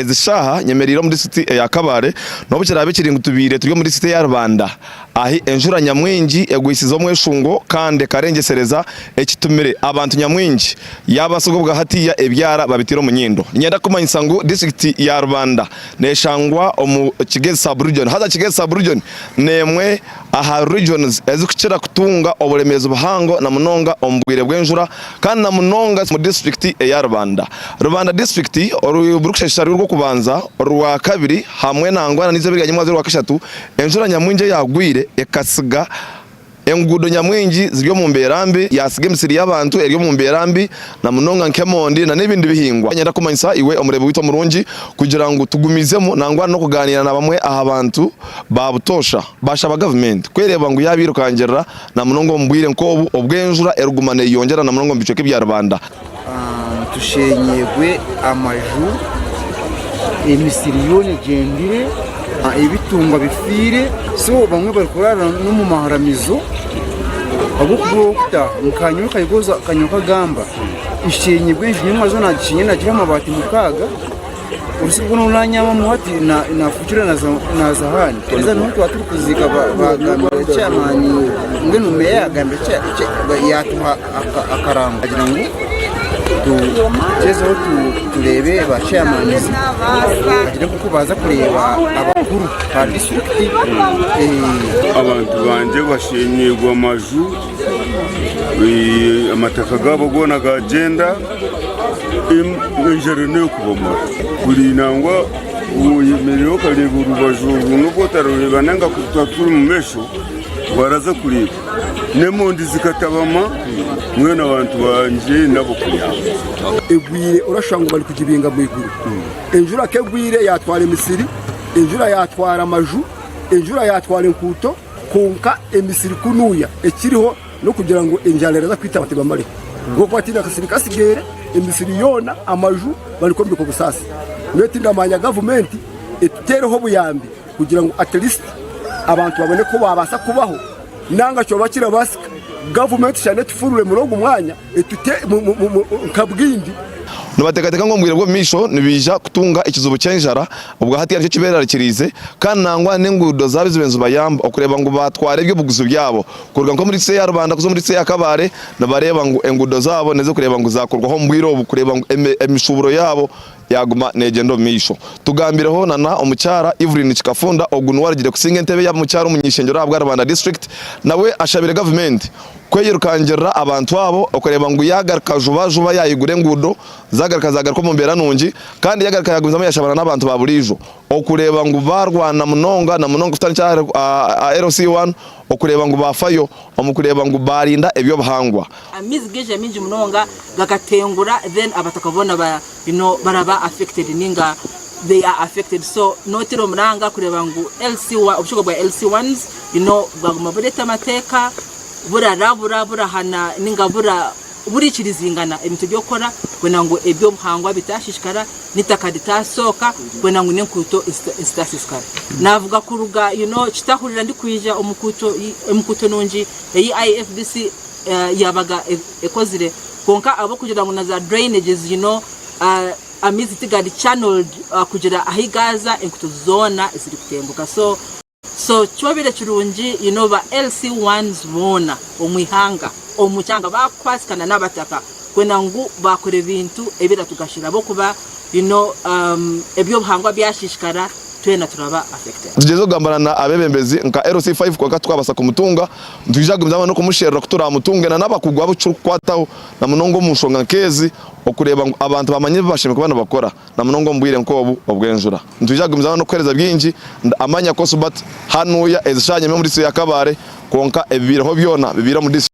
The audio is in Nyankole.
Ezi shaaha nyemereire omu disiturikiti eya Kabale n'obu kiraabe kiri ngu tubaire turi omu disiturikiti eya Rubanda ahi enjura nyamwingi egwisize omweshungo kandi ekarengyesereza ekitumire abantu nyamwingi yaabaasiga obwa hatiiya ebyara babiteire omu nyindo. Niinyenda kukumanyisa ngu disiturikiti ya Rubanda neeshangwa omu Kigezi Sub-Region haza Kigezi Sub-Region n'emwe aha regions ezirikukira kutunga oburemeezi buhango na munonga omu bwire bw'enjura kandi na munonga omu disiturikiti eya Rubanda. Rubanda disiturikiti burikushasha ruri orw'okubanza, orwakabiri hamwe nangwa na n'eizooba erya nyimwazyo orwakashatu, enjura nyamwingi eyagwire ekatsiga Enguudo nyamwingi ziri omu mbeera mbi, yaatsiga emisiri y'abantu eri omu mbeera mbi na munonga nk'emondi na n'ebindi bihingwa. Niinyenda kukumanyisa iwe omureebi waitu omurungi kugira ngu tugumizemu nangwa n'okugaaniira na bamwe aha bantu ba butoosha baashaba gavumenti kwereeba ngu yaabairukangirira na munonga omu bwire nk'obu obw'enjura erikuguma neeyongyera na munonga omu bicweka ebya Rubanda. Tushenyegwe amaju, emisiri yoona egyendire, ebitungwa bifiire, so bamwe barikuraara n'omu maharamizo ahabw'okubura ow'okutaaha. Nka nyowe Kanyowe kagamba, nshenyegwe enju nyowe omwazo nagisheenya nagiha amabaati mukaaga, orusigo rwona oru nanyamamu hati nafukirira naaza ahandi. Haza niho twaba turikuziika baagambira chairman mbwenu meeya yaagambira yaatuha akarango agira ngu tugyezeho tureebe ba chairmans bagire nk'oku baaza kureeba abakuru ba disiturikiti. Abantu bangye bashenyeirwe amaju, amataka gaabo goona gaagyenda, enjara n'ey'okubamara. Buri nangwa oyemereire okareeba orubaju oru n'obu otarureeba nainga turi omu maisho waraza kureeba. N'emondi zikatabama, mbwenu abantu bangye n'ab'okuyamba. Egwire orashusha ngu barikugibinga mwiguru. Enjura ku egwire yaatwara emisiri, enjura yaatwara amaju, enjura yaatwara enkuuto, kwonka emisiri kunuuya ekiriho n'okugira ngu enjara eraza kwita abantu ebamareho. Ahabw'okuba tihaine akasiri katsigaire, emisiri yoona, amaju barikwombeka obusaasi. Mbwenu tindamanya gavumenti etuteereho obuyambi kugira ngu at least abantu babone ku babaasa kubaho nanga kyoba kirabaasika gavumenti shana etufurure muri ogu mwanya etute nka bwindi. Nibateekateeka ngu omu bwire bw'omu maisho nibaija kutunga ekizibu ky'enjara, obwa hati nikyo kibeerarikiriize kandi nangwa n'enguudo zaabo ezibaire nizibayamba okureeba ngu baatwara eby'obuguzi byabo kuruga nk'omuri district eya Rubanda kuza omuri district eya Kabale nibareeba ngu enguudo zaabo n'ez'okureeba ngu zaakorwaho omu bwire obu kureeba ngu emishuuburo yaabo yaaguma neegyenda omu maisho. Tugambireho na na omukyara Evelyn Kikafunda ogu niwe arugire kusinga entebe ya mukyara omuny'eishengyero ahabwa Rubanda district nawe ashabire gavumenti kweyirukangirira abantu abo okureeba ngu yaagaruka juba juba yaayigura enguudo zaagaruka zaagaruka omu mbeera nungi kandi yaagaruka yaagumizamu yaashabana n'abantu ba buriijo okureeba ngu baarwana munonga na munonga kutandikira aha LC1 okureeba ngu baafayo omu kureeba ngu baarinda eby'obuhangwa. Amaizi gaija mingi munonga gakatengura then abataka boona ba you know baraba affected ninga they are affected so notera omuranga kureba ngu LC obukiiko bwa LC ones you know bwaguma bureta amateeka burarabura burahana ninga bura burikirizingana ebintu ebyokukora kwenda ngu ebyobuhangwa bitashishikara nitaka ritasooka kwenda ngu nenkuuto zitasisikara navuga kuruga you know kitahurira ndikwija omukuuto omukuuto nungi eyi IFDC yabaga ekozire kwonka ahabw'okugira ngu na za drainages you know amaizi tigari channeled kugira ahi gaaza enkuuto zoona zirikutenguka so so kyobaire kirungi you know ba LC ones boona omu ihanga omu kyanga baakukwasikana n'abataka kwenda ngu baakora ebintu ebiratugasira ahabw'okuba you know eby'obuhangwa byashiishikara twena turaba affected. Tugyeze kugambana na abebembezi nka LC5 kwonka titukabasa kumutunga. Nitwija kugumizamu n'okumusherura ku turaamutunge na n'abakugu abu kirikukwataho na munonga omu nshonga nk'ezi okureeba ngu abantu baamanya ebi bashemereire kuba nibakora na munonga omu bwire nk'obu obw'enjura. Nitwija kugumizamu n'okuheereza bingi ndi Amanya Kosubert hanuya ezi shaaha nyemi omu disiturikiti ya Kabale kwonka ebibaireho byona bibaire omu disiturikiti.